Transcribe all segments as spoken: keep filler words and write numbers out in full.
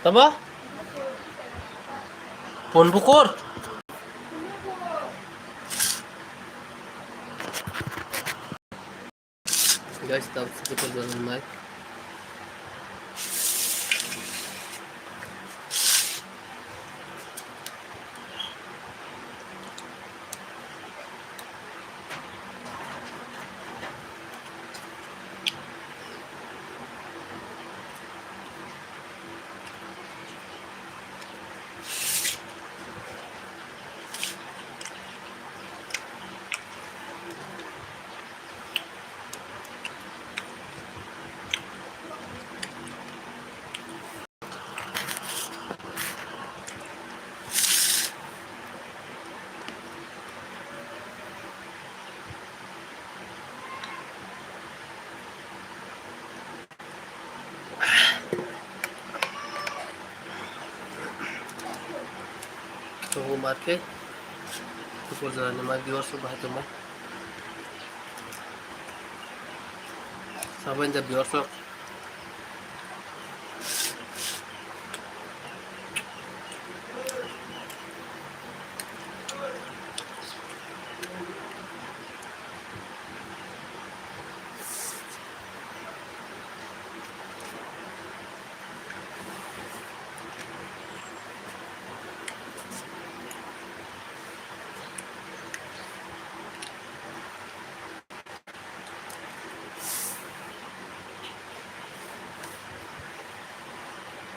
Tamo? Pon bukur? Guys, tab sekitar jalan naik. Tongo market. Kupur jora ni mai viewers rok bahai tongmai. Sabai da viewers rok.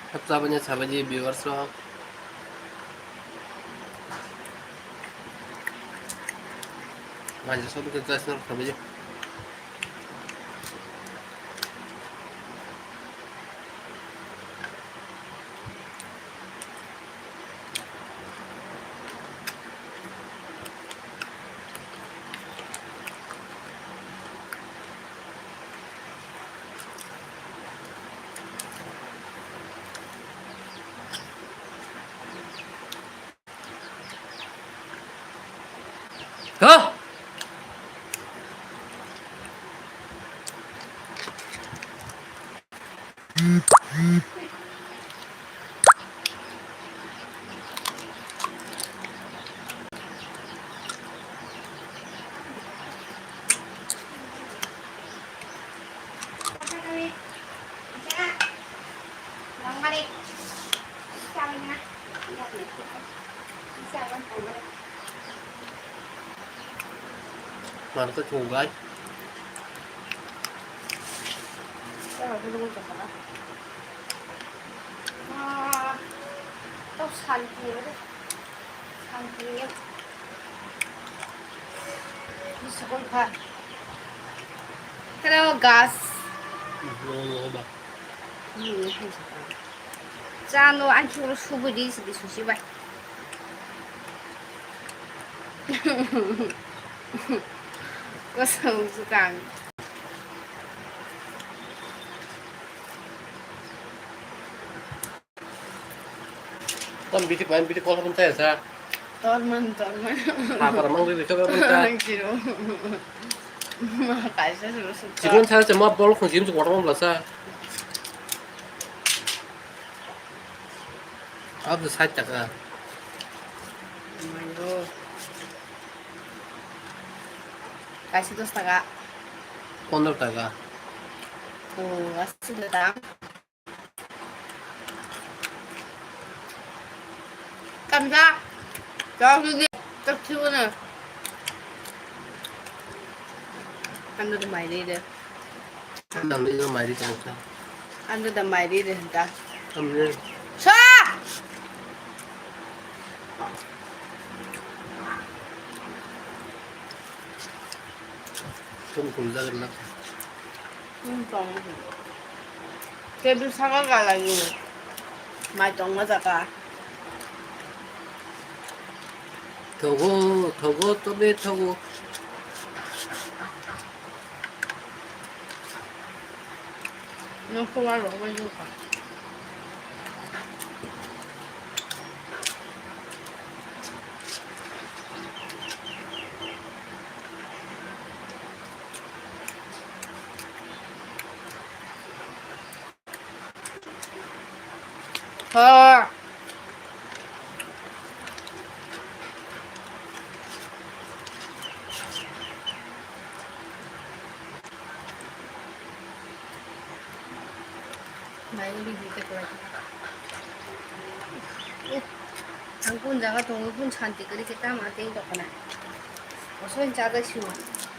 Hapsa bini sabaji viewers rok. Maja sobi ke jas nor sabaji. Go! Mana to chungai. Ah, to santi. Hello, guys. Chano, ang khe ulo subui di, sidi susi bai. Kosong sukang. Tam bitik main bitik kol habun saya sa. Torman, torman. Ha, para mang bitik kol habun sa. Ang kiro. Ma kaisa suru suru. Chigon sa se ma bol khon jim su kotor bol sa. Ab sait taka. Mayo. Kaisa dos taka. Pondro taka. Oh, asli datang. Kamsa. Kau ni tak siapa na? Ando tu mai ni de. Ando tu mai ni kamsa. Ando tu mai ni de ta. Kamsa. Sa. Tum kum jagan na. Tum tong. Table saka ka lagi. Mai tong ma jaka. Thogo, thogo, tobe thogo. No kuwa lo, kuwa lo ka. Thor. Bai, uri di te kwlai. Ang kun jaga tongo, kun santi kwrwi khe tamo tei tongkha na. Osoin chajak sio.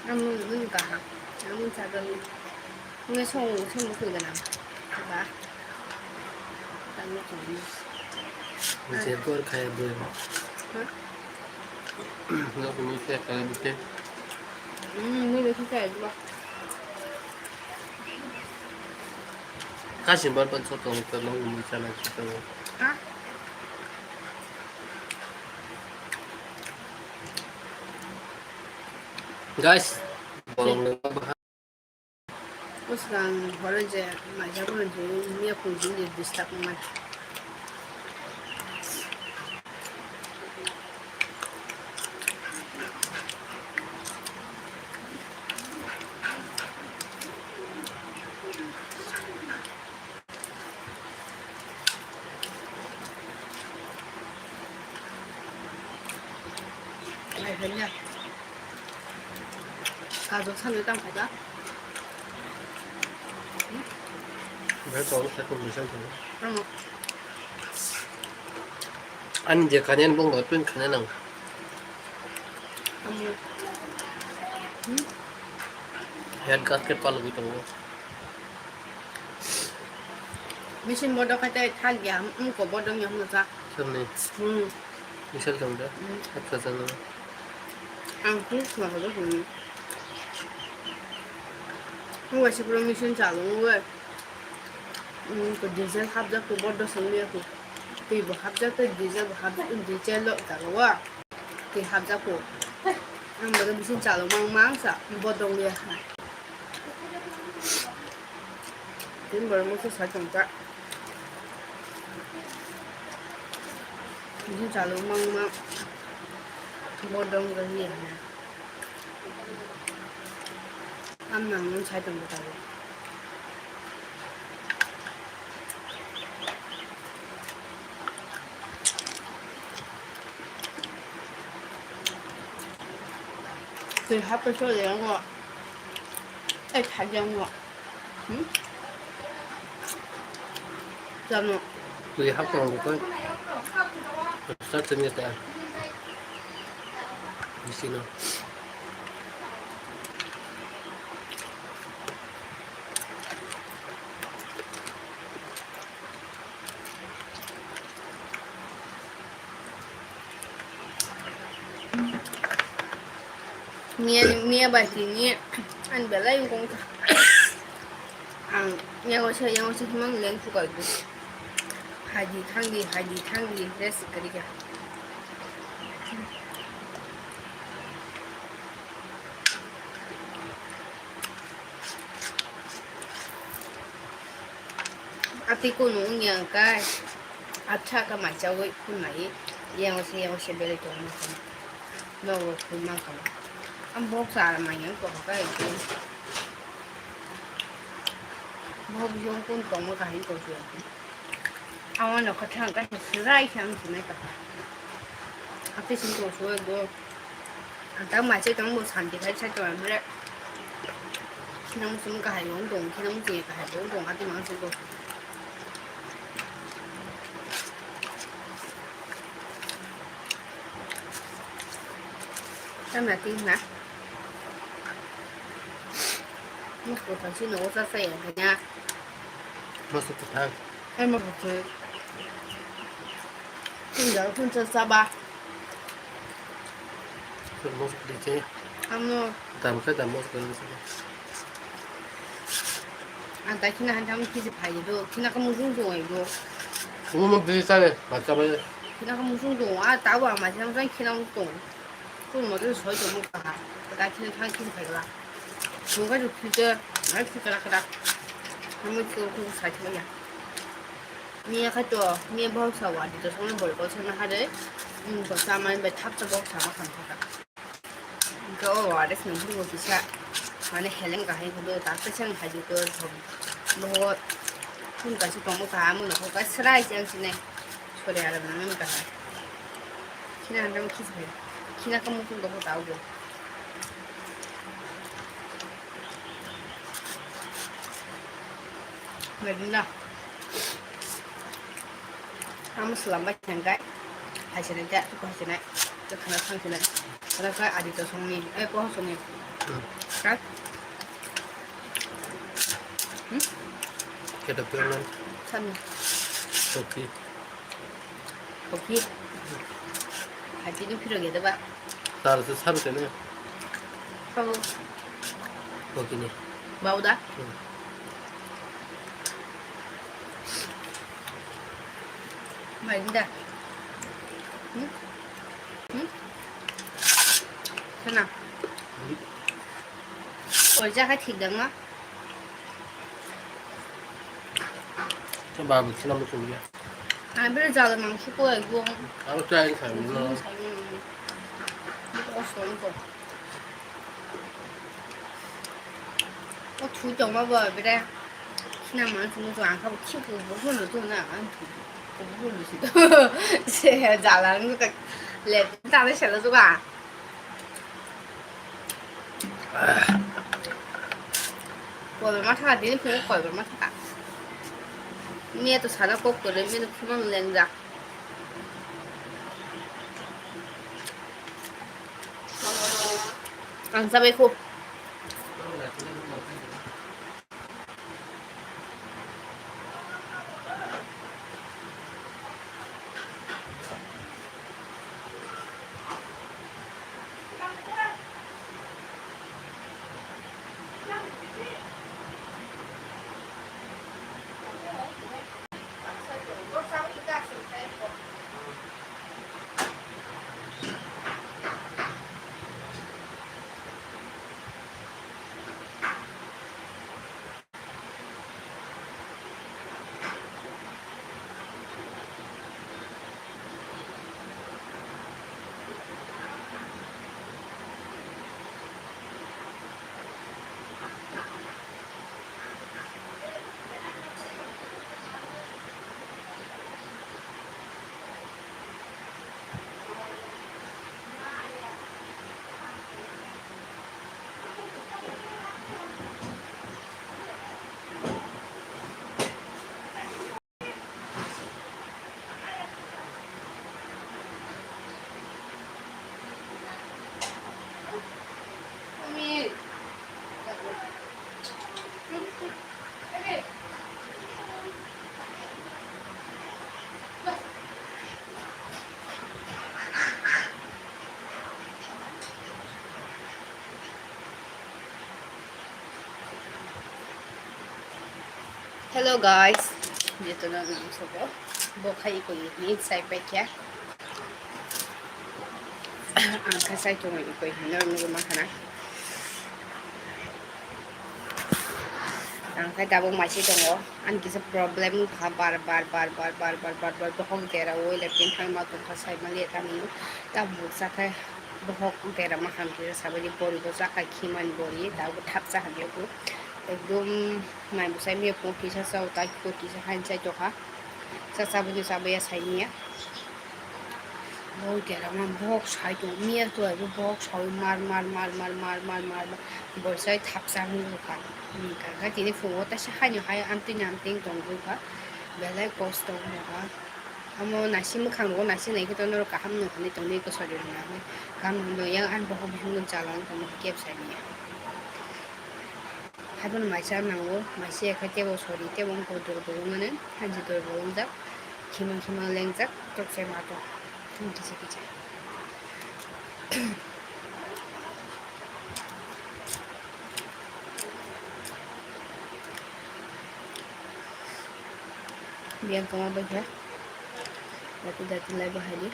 Ang nung nung kaham. Ang nung chajak nung. Nung song song bwkhwi gana. Ba. Tamo tong. Jebor kaya bwrwi. Ha? Nokni kaya bwrwi. Hmm, nung kaya bwrwi. Kasim bar pan sotong tong mui chana sotong. Ha? Guys, bolong le ba. Usgang hore je maja bro je miya pun je disturb man. Ai, hanya. Kajol salo tang khaja. Bai tong sa ko misal ko. Tamo. Ani je khani ani bong tun khani nang. Tamo. Hmm? Head gasket palugwi tongo. Machine bodo khaite thang ya, um, ko bodo ya hwnwi sa. Sirni? Hmm. Misal tong da? Hmm. Acha, acha, no. Ang khe sma bodo hwnwi. Ang waisa pura machine chalung we. Hmm, ko diesel hapjak ko bodo song ya ko. Twi bo hapjak tei diesel bo hapjak, diesel lo jalo wa. Twi hapjak ko. Ang bodo machine chalung mang mang sa, bodo ya ha. Tin borok masa sai tong ta. Bini chalok mangma bodong gani ya. Am nang nang sai tong ta. Twi hapwi soi yango. Ei thai yango. Hmm? Jano. Twi hapwi yango koi. Start sini ta. Bisino. Miya, miya bai tini ani belai wngkha. Ang yango se, yango se himang leng phuka gwi. Haidi thangdi, haidi thangdi, rest kwrwi kha. Atwi kunu wngya wngkha, atha kha mai chawi phunai, yang se, yang se belai tongma kha, nogo phunma kha. Ang bok sa manya wngkha kha, bok jong kun tongma kha hin tongkha. Ang no kha thang kha, srai kha ang sinai kha. Atwi sing tongkha go. Ang tak mai se tong bo santi khai sai tong amre. Khinang sum kahai long tong, khinang sum kahai long tong, ati mang se tong. Tama ti na. Mas ko thang si no sa sa ya kanya. Mas ko thang. Ai mas ko thang. Tun da tun sa sa ba. Mosok di se. Amo. Dam khe dam mosok di se. Ang tai khina han tam kisi phai do. Khina ka mujung do ai do. Mo mo di sa le, ma cha ba. Khina ka mujung do. A ta wa ma cha ba khina mujung. Kun mo do soi do mo ka ha. Ka khina thang kisi phai la. Mo ka do khite, ai khite la ka da. Mo ko ko sa khina ya. Miya kha to, miya bhok sa wa di to song bol ko sa na ha de. Ko sa mai be thap to bhok sa ma kham kha. Hwnkhe o O R S ni bwrwi bo kisa, mane, heleng kahai hwnkhe, tak khe chang hai di ko, bo, Phone kaisa tongmo kaha, mwnwi kok kaisa rai se ang sinai. Sori, ara nang nang kaha. Khina handa mo khis bai. Khina ka mutung doko tao bo. Medina. Amo swlam bai thangkai. Hai sinai te, ko hai sinai. Te khana thang sinai. Khana khai adi to songni. Eh, ko songni. Hmm. Kai? Hmm? Keta piang nang. Sami. Kopi. Kopi. Hai tini phiro gede ba. Tar se saru tene. Babu. Kopi ni. Babu da? Hmm. Mai da. Hmm? Hmm? Sana. Hmm. Oi, jaga thik dang ma. Babu, sila mo kuya. Ang bere jala mangso ko ekdom. Aro chai sai mo. Sai mo. Ko song ko. O thui tongma bo bere. Sina mangso mo ang kha bo khi ko bo bo no to na ang thui. Ko bo bo si to. Se jala ang ka le ta le sala to ka. Koibar ma thaka, dini phungo koibar ma thaka. Miya to sana kok kwrwi, miya to phungo lengjak. Ang chabai kho. Hello guys, jotono nang sobo bo khai ko ni sai paikya. Ang kha sai tongo ikoi hino nugwi mankha na. Ang kha tabuk maisi tongo. Ani kisa problem wngkha bar bar bar bar bohok dera o lepin thangma tongkha saimaliya tamni. Tabuk sakha bohok dera mankha kisa sabaidi bori bo sakha khimani bori tabuk thapsa hamya bo ekdom mai bwsai miya phungo kisa chao tai kisa hain chai tokha. Sa chabwi no chabwi ya sainiya. Bo dera ma bohok sai tong miya tuai bo bohok sai mar mar mar mar mar mar mar mar. Bo sai thapsa wngkha. Wngkha khe tini phungo teisa haino hai amtwini amtwini tongwi kha. Belai kosto wngkha. Amo nasi mwkhang rogo nasi nai khe to norok kaham nw hinwi tongwi kwchari rwna hinwi. Kaham hinwi yang ani bohok bihik no chala wng tongma khe kebo sainiya. Haiphano maisa nango, maisa ya khe tebo sori, tebo wngkha durbol wngmani, hanji durbol wngjak, khimang khimang lengjak, tok se ma tok, kisa kisa. Biyang kama bai kha, dati dati lai bahai di.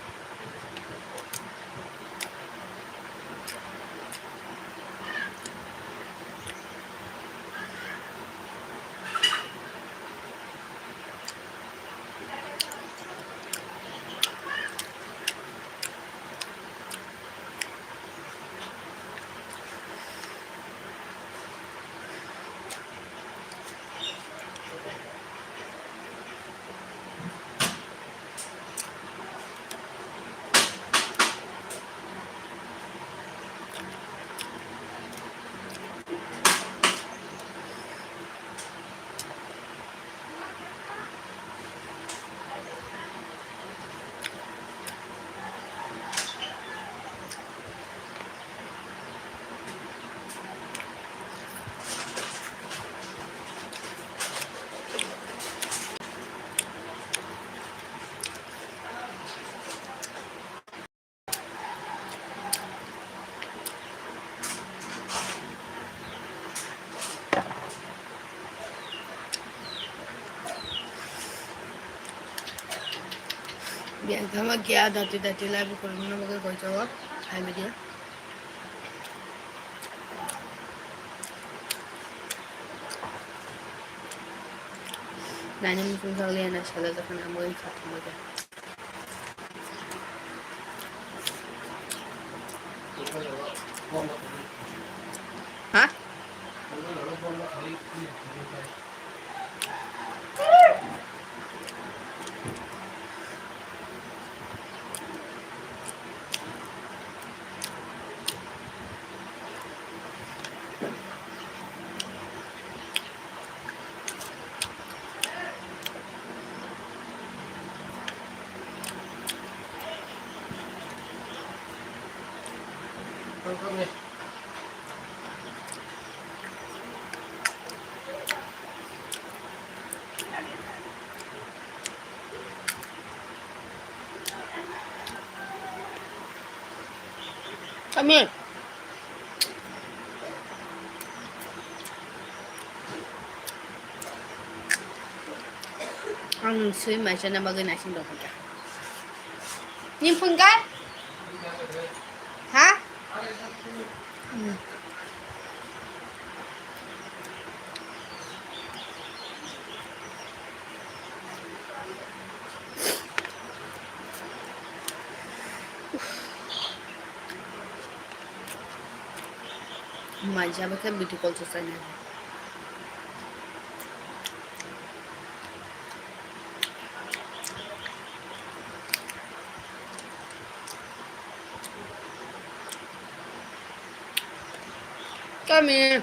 Biyang tama kya dati dati live khulumna bagwi goijago hai media. Nani muchung thang liya na sala jakhana amoi kha thangma kya. Ha? Kami. Ang sui mai chana bagwi naising dong kha. Ning phun kha? Ha? Hmm. Mai jaba khe video call se chainai. Kami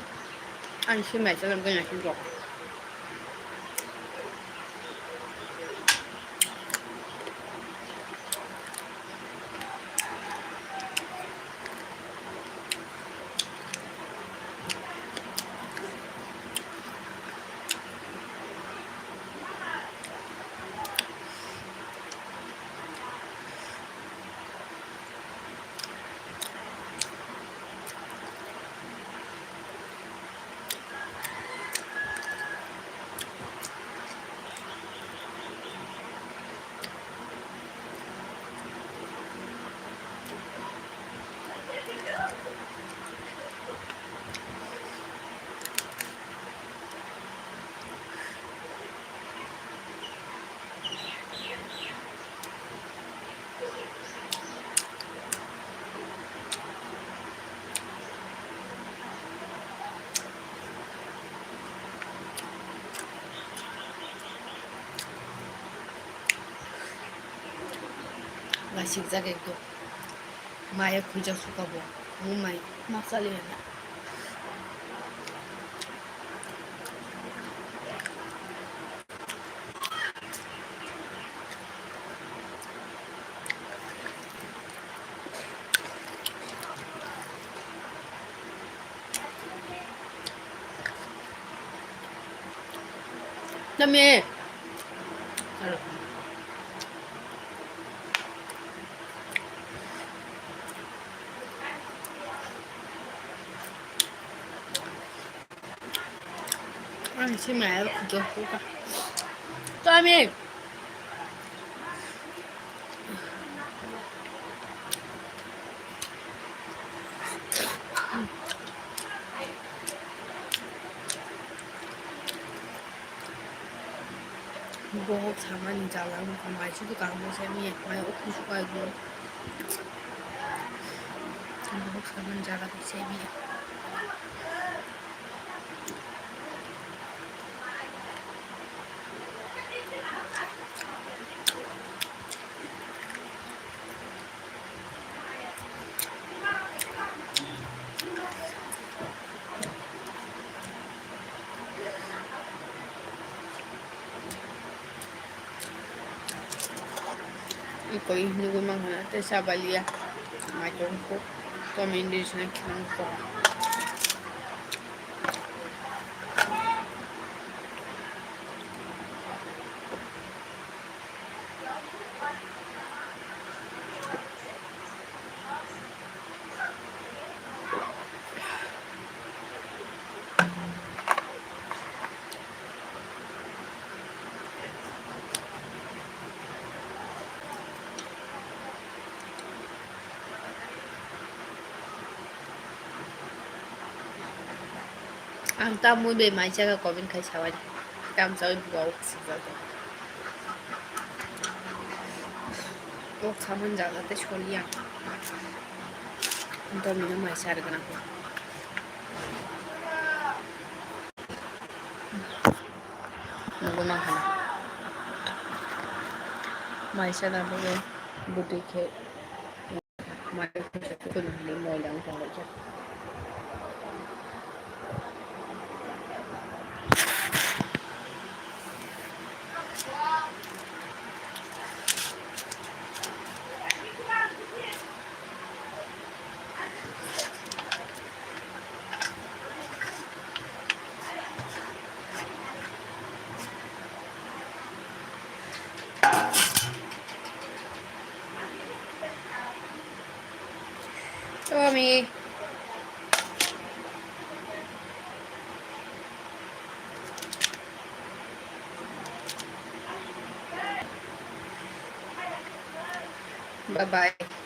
ang si mai salam kanya si jok. Laisik jak ekdom. Maya khuijak suka bo. Omo mai ma chali ya na. Name. Ang si maya khuijak suka. Kami. Bohok samani jala wngkha, mai sudu kaham se miya, mai o kusu kai bo. Bohok samani jala se miya. Ikoi nugui mankha na tei chabaliya. Maichung kuk comment rijak khe nang kok. Ang tamwi bai mai jaga comment khai sawai. Tam sawi buwa uk sijak. Uk saman jaga te soliya. Domino mai sar gana. Nugwi mankha na. Mai sana bugo bwtwi khe. Tommy. Bye bye.